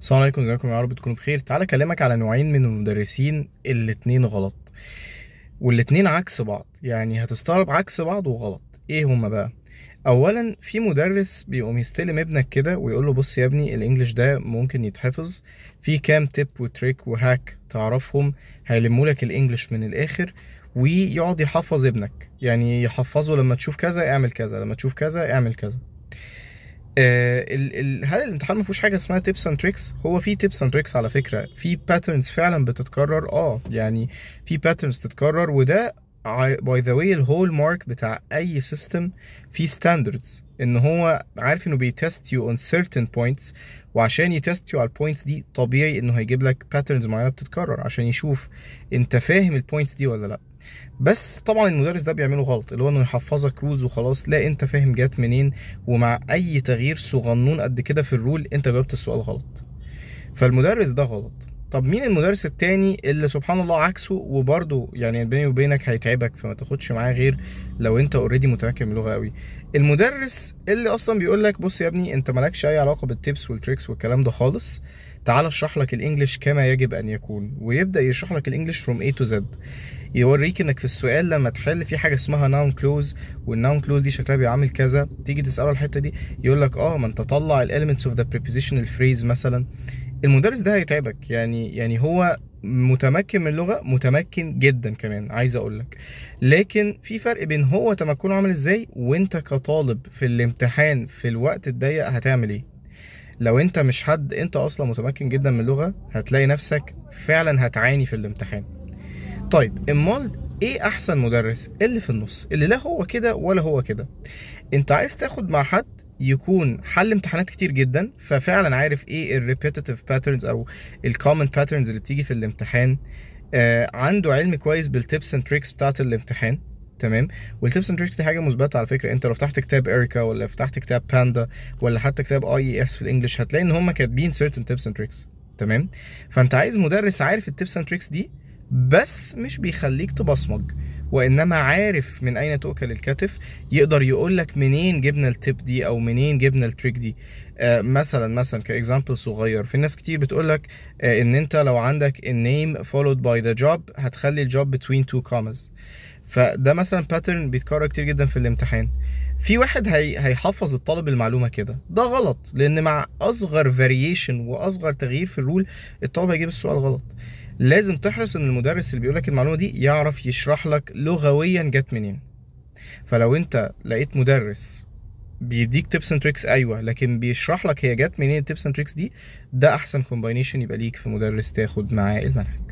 السلام عليكم، ازيكم؟ يا رب تكونوا بخير. تعالى اكلمك على نوعين من المدرسين، الاتنين غلط والاتنين عكس بعض، يعني هتستغرب، عكس بعض وغلط. ايه هما بقى؟ اولا، في مدرس بيقوم يستلم ابنك كده ويقول له: بص يا ابني، ال English ده ممكن يتحفظ، في كام tip و trick و hack تعرفهم هيلمولك ال English من الاخر، ويقعد يحفظ ابنك، يعني يحفظه لما تشوف كذا اعمل كذا، لما تشوف كذا اعمل كذا. ال ال هل الامتحان ما فيهوش حاجة اسمها tips and tricks؟ هو في tips and tricks على فكره، في patterns فعلا بتتكرر، يعني في patterns تتكرر، وده by the way ال hallmark بتاع اي system في standards، ان هو عارف انه بي test you on certain points، وعشان ي test you على ال points دي طبيعي انه هيجيب لك patterns معينة بتتكرر عشان يشوف انت فاهم ال points دي ولا لا. بس طبعا المدرس ده بيعمله غلط، اللي هو انه يحفظك rules وخلاص، لا انت فاهم جات منين، ومع اي تغيير صغنون قد كده في ال rule انت جاوبت السؤال غلط. فالمدرس ده غلط. طب مين المدرس التاني اللي سبحان الله عكسه؟ وبرده يعني بيني وبينك هيتعبك، فما تاخدش معاه غير لو انت already متمكن من اللغة قوي. المدرس اللي اصلا بيقول لك: بص يا ابني، انت مالكش اي علاقة بال tips وال tricks والكلام ده خالص، تعال اشرح لك ال English كما يجب ان يكون، ويبدا يشرح لك ال English from A to Z، يوريك انك في السؤال لما تحل في حاجة اسمها noun clause، وال noun clause دي شكلها بيعمل كذا. تيجي تساله الحتة دي يقول لك: ما انت طلع ال elements of the prepositional phrase مثلا. المدرس ده هيتعبك، يعني هو متمكن من اللغه، متمكن جدا كمان عايز اقول لك، لكن في فرق بين هو تمكنه عامل ازاي وانت كطالب في الامتحان في الوقت الضيق هتعمل ايه. لو انت مش حد انت اصلا متمكن جدا من اللغة هتلاقي نفسك فعلا هتعاني في الامتحان. طيب، امال ايه احسن مدرس؟ اللي في النص، اللي لا هو كده ولا هو كده. انت عايز تاخد مع حد يكون حل امتحانات كتير جدا، ففعلا عارف ايه ال repetitive patterns او ال common patterns اللي بتيجي في الامتحان، عنده علم كويس بال tips and tricks بتاعت الامتحان، تمام؟ وال tips and tricks دي حاجة مثبتة على فكره. انت لو فتحت كتاب اريكا ولا فتحت كتاب باندا ولا حتى كتاب IES في ال English هتلاقي ان هم كاتبين certain tips and tricks، تمام؟ فانت عايز مدرس عارف ال tips and tricks دي، بس مش بيخليك تبصمج، وانما عارف من اين تؤكل الكتف، يقدر يقول لك منين جبنا ال tip دي او منين جبنا ال trick دي. مثلا ك example صغير، في ناس كتير بتقول لك ان انت لو عندك ال name followed by the job هتخلي ال job between two commas. فده مثلا pattern بيتكرر كتير جدا في الامتحان. في واحد هيحفظ الطالب المعلومة كده، ده غلط، لان مع اصغر variation واصغر تغيير في ال rule الطالب هيجيب السؤال غلط. لازم تحرص ان المدرس اللي بيقولك المعلومة دي يعرف يشرح لك لغويا جت منين. فلو انت لقيت مدرس بيديك tips and tricks، ايوه، لكن بيشرح لك هي جت منين ال tips and tricks دي، ده احسن combination يبقى ليك في مدرس تاخد معاه المنهج.